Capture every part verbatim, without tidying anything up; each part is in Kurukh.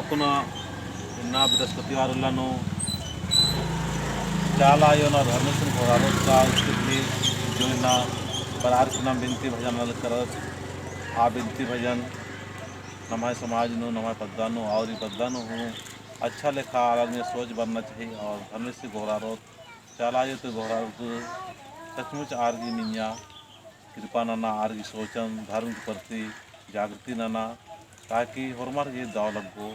कुना इन्ना बृहस्पतिवार उल्ला नू चाला आयोन और धर्मेसन घोड़ारोत का स्थिति जो इन्ना बरार की नाम बिनती भजन नलख करत। आ बिनती भजन नम्है समाज नू, नम्है पद्दा नू और ई पद्दा नू हूँ अच्छा लेखा आलर में सोच बरना चाहिए और धर्मेसी घोड़ारोत चाला आयो ती घोड़ारोत सचमुच आर गही मइय्याँ कृपा नना, आर गही सोचन धर्म के प्रति जागृति नना, ताकि होरमर गही दव लग्गो।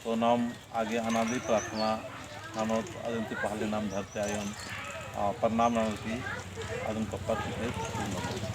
तो नाम आगे अनादि प्रार्थना ननोत, अदिन ती पहले नाम धरती आयोन, आ, प्रणाम ननोत की, अदिन कप्पा की फिर ननोत।